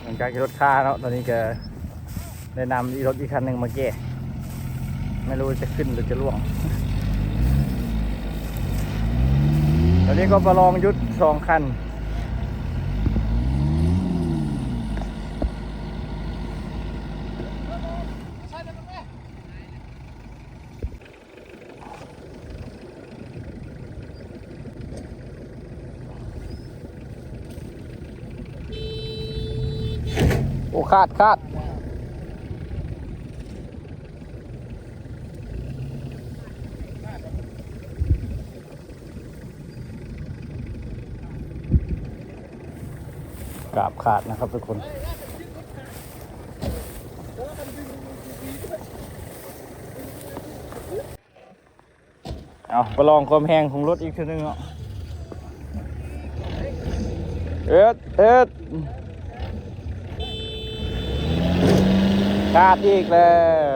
ຫຼັງຈາກທີ່ລົດຄາເນາະ ຕອນນີ້ກໍໄດ້ນຳອີກລົດອີກຄັນໜຶ່ງມາແກ້ ໄມ່ຮູ້ຈະຂຶ້ນຫຼືຈະລ່ວງ. ຕອນນີ້ກໍປະລອງຢຸດສອງຄັນ. ໂອ້ ຂາດ ຂາດ ກາບຂາດນະຄັບທຸກຄົນ. ເອົາ ປະລອງຄວາມແຮງຂອງລົດອີກເທື່ອໜຶ່ງເນາະ. ເອິດ ເອິດ ຂາດອີກແລ້ວ.